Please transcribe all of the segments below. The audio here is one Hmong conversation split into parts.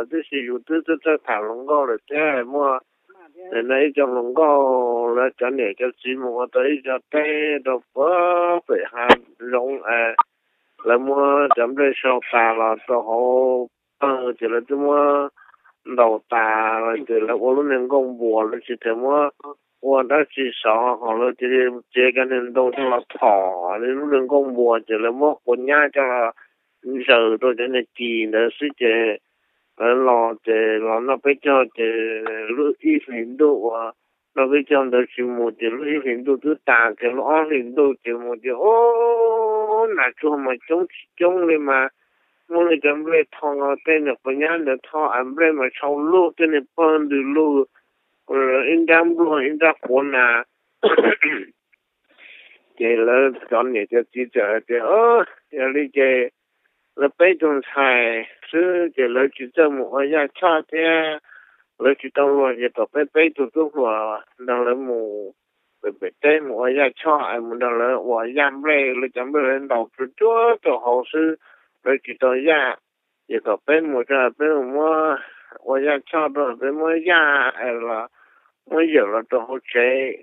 Tib si yus twb txawj txawj tham hluas nkauj lawm thiab, muaj ib co hluas nkauj lawv cov niam cov txiv mus ua tau ib co teb rau puag pem hav zoov, lawv muab cov nplej sau tas los rau hauv pawg ces lawv twb muab ntaus tas los ces lawv ua lub niag nkuaj npuas, lawv tsis tas muab ua dab tsi saud ho lawv cia li txiav cov niag ntoo coj los thom li lub niag nkuaj npuas ces lawv muab quav nyab coj los ntsaws rau cov niag kis ntawd xwb ces lawv los ces los noj peb caug ces lub ib hlis ntuj uas noj peb caug ntawd tsis mus ces lub ib hlis ntuj twb tas kiag, lub ob hlis ntuj ces mus ces ub, nas tsuag mas coob tsis coob li mas muab lawv cov nplej tho, tej niag quav nyab ntawd tho es nplej mas tshau lug, tej niag pawg ntws lug, ib nrab npluag ib nrab quav nas. Ces lawv cov niam cov txiv txawm hais tias, yog li ces lawv peb tug ntxhais xwb ces lawv tsis txawj mus ua yaj choj thiab lawv tsis tau luag ces kom peb peb tug tub hluas nrog lawv mus pem pem teb mus ua yaj choj es mus nrog lawv ua yaj nplej, lawv cov nplej lawv ntaus tsuag tsuag rau hauv xwb, lawv tsis tau yaj. Ces kom peb mus tso, peb mus muab ua yaj choj rau, peb muab yaj es los muab yawm los rau hauv tsev,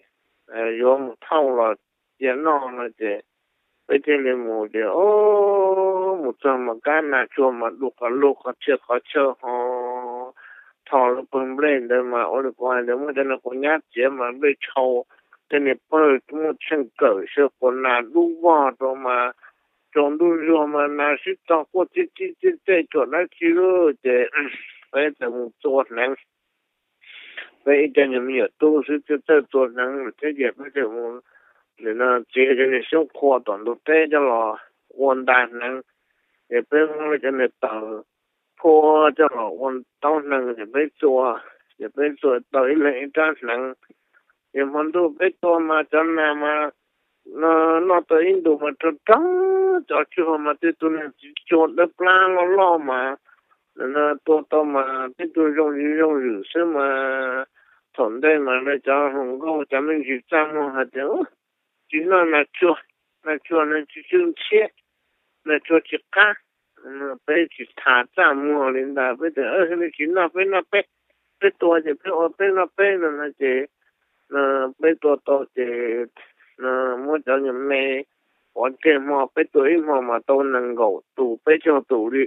yuav mus thauj los cia noj no ces peb thiaj li mus ces mus txog mas kab nas tsuag mas du qhov lug qhov txhia qhov chaw ho tho lub pawg nplej ntawd mas ua li kuv hais ntawd muab cov niag quav nyab txiav mas nplej tshau, tej niag pawg muaj tsheej kawm xyaw quas nas dub vog rau mas tsaus ntuj zuag mas nas sib tog quaj tib tib tib tej tsuam dab tsi lawm ces peb txawm mus txua hneev. Peb ib co nyuag me nyuam tub xwb txawj txawj txua hneev lawm thiab ces peb txawm mus nim no txiav cov niag xyoob qhua tom ntug teb coj los ua nta hneev, ces peb muab cov niag taws phua coj los ua taub hneev ces peb txua, ces peb txua tau ib leeg ib rab hneev. Ces hmo ntuj peb tua mas cov nas mas noj tau ib ntus mas rog rog, cov tsuag mas tej tus niag txiv tsuag dawb plab loj loj mas tua tau mas tej tug zoo zoo zwm xwb mas thaum ntej mas lawv cov hluas nkauj cov me ntsis txaj muag hais tias tsis noj nas tsuag, nas tsuag nws tsis tsw ntshiab, nas tsuag tsis qab. Peb tsis tham txaj muag li ntawd, peb tias tsis noj peb noj peb, peb tua ces peb ua peb noj peb no no ces peb tua tau ces muab cov nyuag me, ua tej hmo peb tua ib hmo mas tau nees nkaum tus peb caug tus li.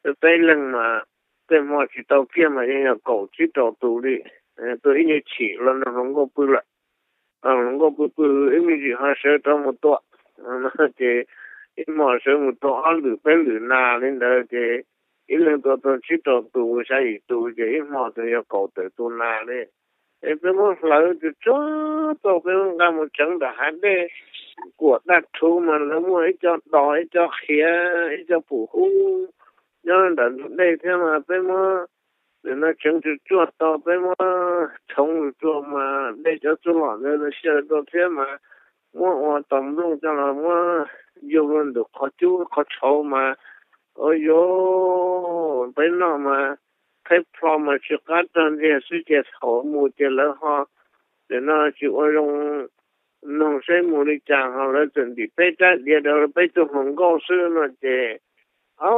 Peb peb leeg mas tej hmo tsis tau kiag mas yeej yog kaum tsib rau tus li. Tua ib nyuag chim los nrog hluas nkauj pw lawm. Hluas nkauj pw pw ib me ntsis ho sawv rov mus tua, ces ib hmo sawv mus tua ob lwm peb lwm nas li ntawd ces ib leeg tua tau tsib rau tus xya yim tus ces ib hmo txawm yog kaum tawm tus nas li. Es peb muab hlawv tsuag tsuag tau peb muab nqa mus tseev ntawm hav dej. Kuam Daj Rhuv mas lawv muaj ib co dos ib co qhiav ib co pum hub nyob ntawm ntug dej thiab mas peb muab nim no tseev tsuag tsuag tau peb muab txhoov tsuag tsuag mas dej cov txuj lom ntawd xyaw rau thiab mas muab ua tos nplooj coj los muab yug rau ntawm qhov cub qhov tshauv mas ua yuav peb noj mas qhib plho mas tsis qab rog ntiag xwb ces thaum mus ces lawv ho nim no tsis ua zoo noog seb mus li cas ho lawv txawm ntim peb rab diav rau peb tug hluas nkauj xwb no ces o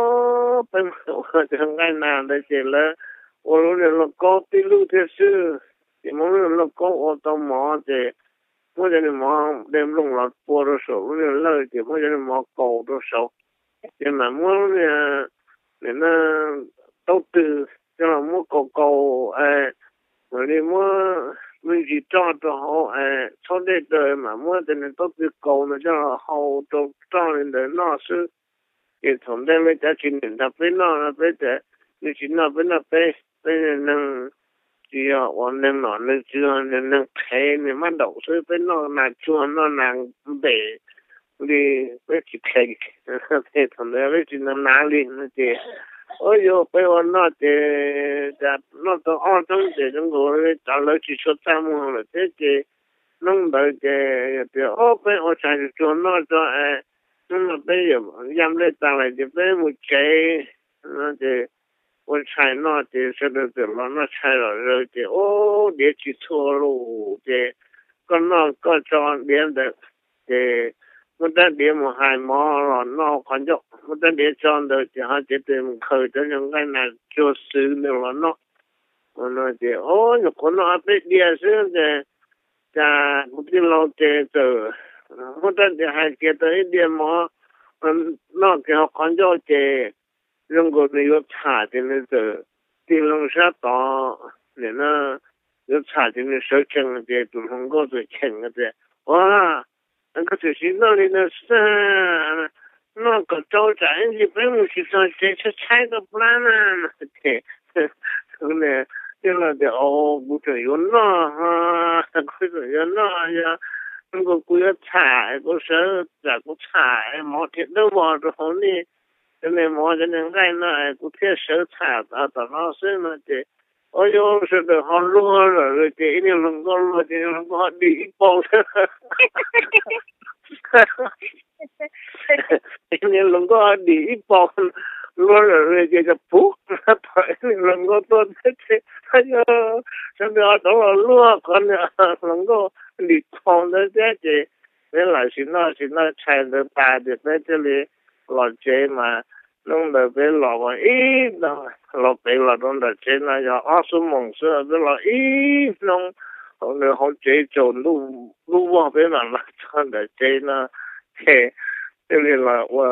peb mus ua cov nqaij nas ntawd ces lawv ua lub niag lauj kaub tib lub thiab xwb. Ces muab lub niag lauj kaub ua tau mov ces muab cov niag mov de nplooj los pua rau saum lub niag lawj ces muab cov niag mov kaus rau saud. Ces mam muab lub niag nim no taub tw coj los muab kaus kaus es mam li muab me ntsis roj rau hauv es txhob dej raws mam muab cov niag taub tw kaus no coj los hau rau roj li ntawd noj xwb. Ces thaum ntej lawv cov tsis nim nrog peb noj no peb tias nws tsis noj peb noj peb, peb neeg tsis yog ua neeg nom neeg tswv, neeg qhev neeg mab daum xwb, peb noj nas tsuag noj nas npem li peb tsis kheev. Thaum ntawd peb tsis noj nas li no ces ua yuav peb ua noj ces noj tau ob hnub ces zoo nkaus li cov lawv tsis tshua txaj muag lawm thiab ces hnub ntawd ces yog tias o peb ua tshais tsuag tsuag noj tso es hnub no peb yuav yaj nplej tas lawm ces peb mus tsev no ces ua tshais noj ces sawv daws txawm los noj tshais lom zem ces ub diav tsis txhua lus ces koj noj koj tso diav ntawd ces muab rab diav mus hais mov los noj qhov ncauj, muab rab diav tso ntawd ces ho cev tes mus khaws cov nyuag nqaij nas tsuag xwb ntawd los noj. Ces, o, nyuam qhuav noj peb diav xwb ces, cas kuv tij laug ces txawm muab rab diav hais kiag tau ib diav mov noj kiag hauv qhov ncauj ces zoo nkaus nws yuav txham ces nws txawm tig loo sab tod, nim no yuav txham ces nws sawv tsees ces tus hluas nkauj txawm cheem tias, Ua, koj tseem siv noj li no xwb, noj kom tsau tsam ib ntsis peb mus tsis txog tsev tshaib tshaib koj plab na. Ces tij laug tias, Kuv tseem yuav noj, kuv tseem yuav noj, yog zoo nkaus kuv yuav txham, kuv sawv tsam kuv txham mov dhia dawb vog rau hauv nej cov niag mov cov niag nqaij no, kuv thiaj sawv txham tom no xwb no ces, o, yog sawv daws ho luag lawm ces ib niag hluas nkauj luag ces niag hluas nkauj ho dim ib paus. Ib niag hluas nkauj ho dim ib paus, luag lawm ces cov puv, thaum ib niag hluas nkauj tuaj thiab ces, yog sawv daws ho rov los luag qhov niag hluas nkauj dim paus ntawd thiab ces peb lam sim noj sim noj tshais ntawd tas ces peb thiaj li los tsev mas hnub ntawd peb los ua ib, los pem los rau nram tsev no yog ob xuab moos xwb, peb los ib hnub hauv nws hauv tsev tsaus ntuj vog peb mam los txog nram tsev no. Ces thiaj li los ua,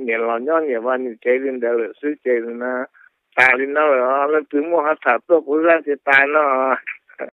niam los nyob niam vaj niam tsev li ntawd lawm xwb ces na, tas li no lawm, leej twg muaj ho tham tuaj kuv zaj ces tas no.